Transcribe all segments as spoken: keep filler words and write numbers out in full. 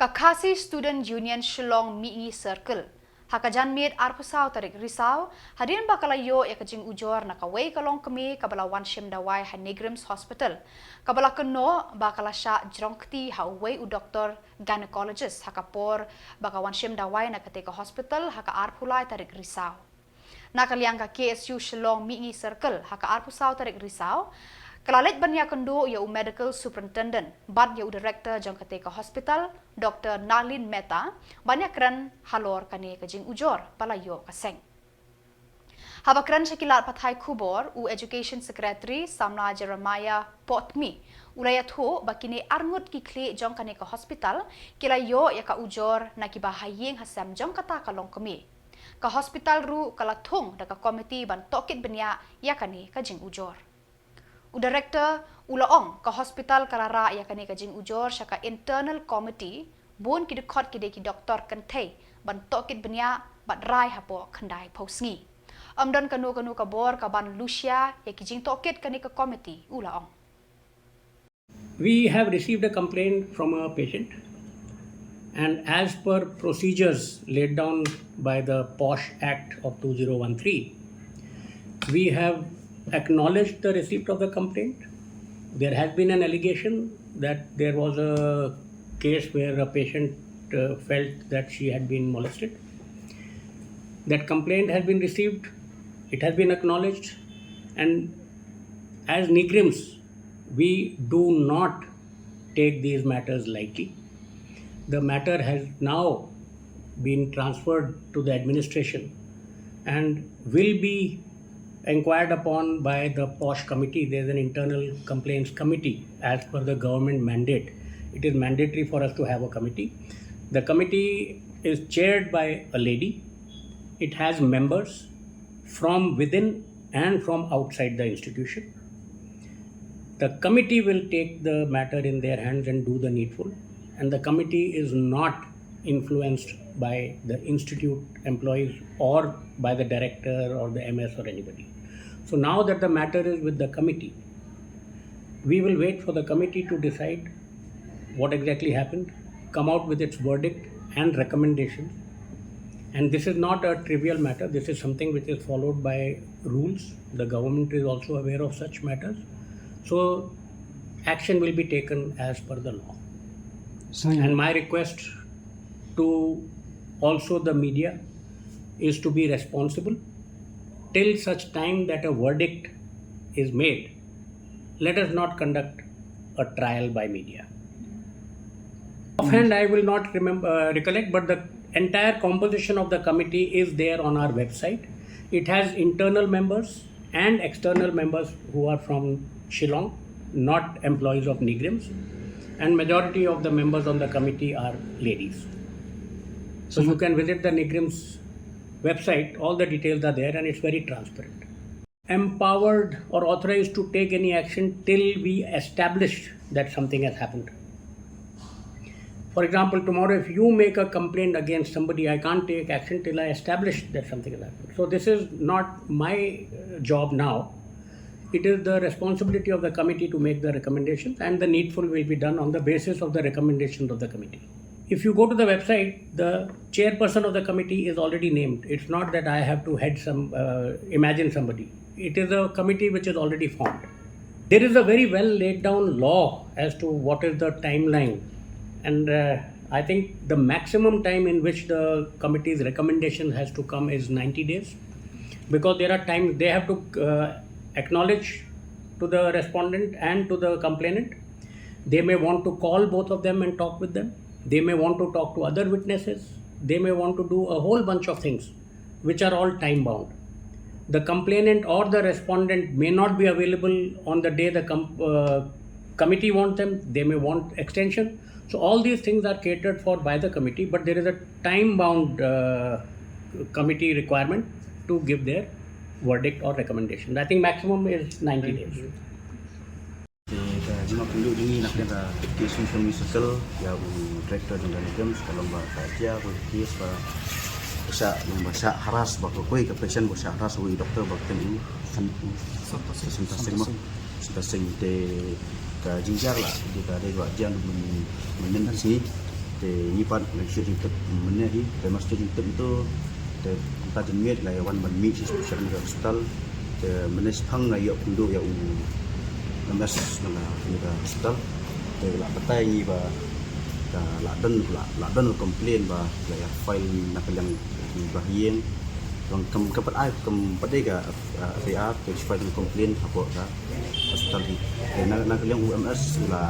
Ka Khasi Student Union Shillong Mihngi Circle, ha ka janmiet arphew saw tarik Risaw, hadien ba ka la ïoh ïa ka jingujor na kawei ka longkmie kaba la wan shim dawai ha NEIGRIHMS Hospital, kaba la kynnoh ba ka la shah jrong kti ha uwei u doktor gynecologist ha ka por ba ka wan shim dawai na katei ka hospital ha ka arphew lai tarik Risaw. Na ka liang ka K S U Shillong Mihngi Circle, ha ka arphew saw tarik Risaw, ka la leit ban ïakynduh ïa u medical superintendent bad ïa u director jong katei ka hospital, Doctor Nalin Mehta, ban ïakren halor kane ka jingujor ba la ïoh ka seng. Haba kren sha ki lad pathai khubor, u Education Secretary Samla Jeremiah Potmi u la ïathuh ba kine arngut ki khlieh jong kane ka hospital ki la ïoh ïa ka ujor na kiba ha ïing ha sem jong kata ka longkmie. Ka hospital ruh ka la thung da ka komiti ban tohkit bniah ïa kane ka jingujor. U director u la ong ka hospital ka la rah ïa kane ka jingujor sha ka internal committee, bun ki dkhot ki dei ki doktor kynthei ban tohkit bniah bad rai hapoh khyndai phew sngi. Ym don kano kano ka bor ka ban lushia ïa ki jingtohkit kane ka komiti, u la ong. We have received a complaint from a patient, and as per procedures laid down by the POSH Act of two zero one three, we have acknowledged the receipt of the complaint. There has been an allegation that there was a case where a patient uh, felt that she had been molested. That complaint has been received, it has been acknowledged, and as NEIGRIHMS, we do not take these matters lightly. The matter has now been transferred to the administration and will be inquired upon by the POSH committee. There's an internal complaints committee as per the government mandate. It is mandatory for us to have a committee. The committee is chaired by a lady. It has members from within and from outside the institution. The committee will take the matter in their hands and do the needful. And the committee is not influenced by the institute employees or by the director or the M S or anybody. So now that the matter is with the committee, we will wait for the committee to decide what exactly happened, come out with its verdict and recommendations. And this is not a trivial matter. This is something which is followed by rules. The government is also aware of such matters. So action will be taken as per the law. And my request to also the media is to be responsible till such time that a verdict is made. Let us not conduct a trial by media. Offhand, I will not remember, uh, recollect, but the entire composition of the committee is there on our website. It has internal members and external members who are from Shillong, not employees of NEIGRIHMS, and majority of the members on the committee are ladies. So you can visit the NEIGRIHMS website, all the details are there and it's very transparent. Empowered or authorized to take any action till we establish that something has happened. For example, tomorrow if you make a complaint against somebody, I can't take action till I establish that something has happened. So this is not my uh, job now. It is the responsibility of the committee to make the recommendations, and the needful will be done on the basis of the recommendations of the committee. If you go to the website, the chairperson of the committee is already named. It's not that I have to head some, uh, imagine somebody. It is a committee which is already formed. There is a very well laid down law as to what is the timeline, and uh, I think the maximum time in which the committee's recommendation has to come is ninety days, because there are times they have to uh, acknowledge to the respondent and to the complainant. They may want to call both of them and talk with them. They may want to talk to other witnesses. They may want to do a whole bunch of things which are all time bound. The complainant or the respondent may not be available on the day the com- uh, committee want them. They may want extension. So all these things are catered for by the committee, but there is a time bound uh, committee requirement to give their verdict or recommendation. I think maximum is ninety days. Te ka jingma pynduh jong ngi na pdeng ka K S U Shillong Circle ïa u director jong ka NEIGRIHMS ka long ba ka jia ka case ba ka shah long ba shah harass ba ka koi ka patient ba shah harass u doctor ba ka kyrteng u San- u Santa Singh ma. Santa Singh te ka jingjia la te ka dei ba jia mynnin mynnin sngi. Te ngi pat la shu jingtip mynne hi, te mar shu jingtip tu te mynta janmiet la ïa wan ban mih sha sha kane ka hospital. Te mynne shaphang nga ïoh pynduh ïa u M S na kane ka hospital. Te la batai ngi ba ka la don, la la don complain ba la ïa file na ka liang ba ïeng. Long kam ka pat ai kam pat dei ka ah, F I R, te shu file complain hapoh ka hospital hi. Te na na ka liang u M S u la,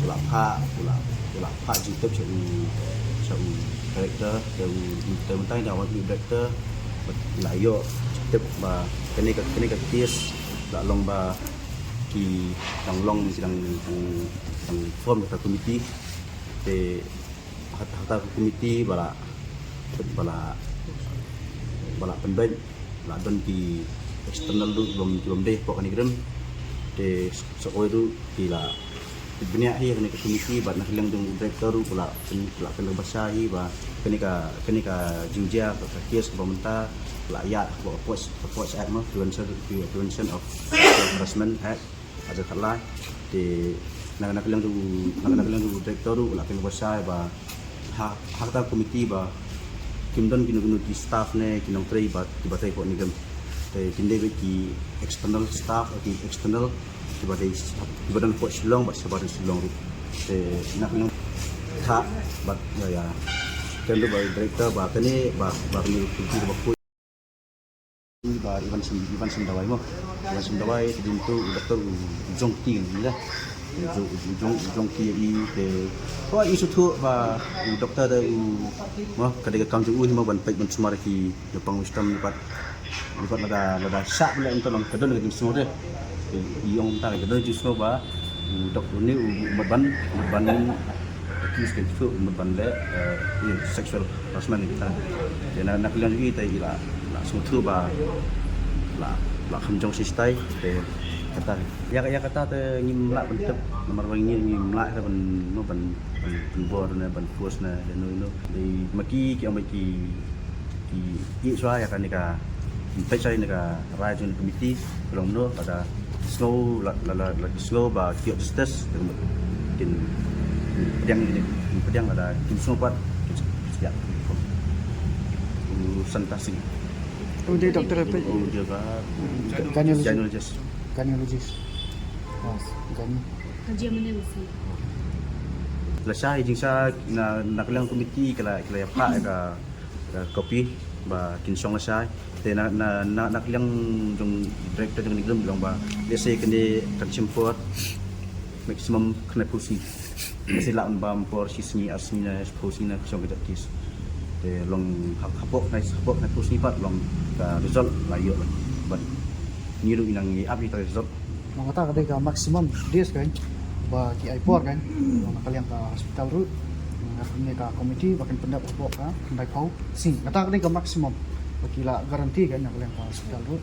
u la phah, u la, u la phah jingtip sha u, sha u director, te u, te mynta da wan u director, la ïoh tip ba kane ka, kane ka case la long ba ki dang long, ki dang, dang, dang form ka committee. Te ha, ha ka committee ba la, ba la, ba la pynbeit, la don ki external ruh ki bym, ki bym dei hapoh kane ka rim. Te sa kawei ruh ki la bniah hi ha kane ka committee bad na ka liang jong u director ruh ki la pyn, ki la pynbasa hi ba kane ka, kane ka jingjia ka, ka case kaba mynta la ïaid hapoh, hapoh, hapoh Act mo, Prevention, Prevention of Sexual Harassment Act. Aja khatlai te na, na ka liang jong u, na, na ka liang jong u director ruh la pynbasa ba ha, ha kata committee ba kim don kino kino ki staff ne ki nongtrei ba ki batai hapoh NEIGRIHMS. Te kin dei beit ki external staff, ki external ki ba dei, ki ba don hapoh Shillong bad shabar Shillong ruh. Te na ka liang tha bad ïa, ïa ken ruh ba director ba kane ba, ba kane committee ba khuid ba Ivan Sim, Ivan Sim Dawai mo. Ivan Sim Dawai te dei tu u doctor u jong ki ni da. U jong, u jong, u jong ki i te. Ko i shu tu ba u doctor da u mo ka dei ka kam jong u hi mo ban peit ban sumar ki pang wisdom ni pat. Ni pat lada, lada sah bela untuk nang kedon ka jingsngew de. I ong ta kedon jingsngew ba u doctor ni u mut ban, mut ban accuse kan tu mut ban le eh, i sexual harassment ni ta. Te na, na ka liang i te i la, la sngewthuh ba la, la kham jong shi stai te kata. Ïa, ïa kata te ngim lah ban tip namar ba ngi, ngim lah te ban, no, ban, ban, ban bor ne ban force ne ïa no, no. Dei ma ki, ki ong ba ki ki ïeh shuwa ïa kane ka, peit shuwa ïa kane ka rai jong ka committee, ka long kumno, lada sngew, la, la, la, la sngew ba ki ïoh justice, te kin, kin pdiang ïa kane, kin pdiang, lada kim sngew pat, kin, kin ïa. U Santa Singh. U dei doctor apa? U dei ba Gynecologist. Gynecologist. Gynecologist. Oh, gyne. Ka jia mane masi. Lashai jingshai na, na ka liang committee ka la, ka la ïa phah ïa ka ka copy ba kin shong lashai. Te na, na, na, na ka liang jong director jong NEIGRIHMS long ba, let's say kane kan shim por maximum khyndai phew sngi. Let's say lah ban bam por shi sngi, ar sngi ne phew sngi ne ka shong ka jait case. Te long hap-, hapoh khyndai, hapoh khyndai phew sngi pat long ka result la ïoh lah. But ngi ruh ngi nang ïa ap ïa ka result. Long kata ka dei ka maximum days kan ba ki ai por kan. Long na ka liang ka hospital ruh nga kane ka committee ba kin pyndep hapoh ka khyndai phew sngi. Kata ka dei ka maximum ba ki la guarantee kan na ka liang ka hospital ruh.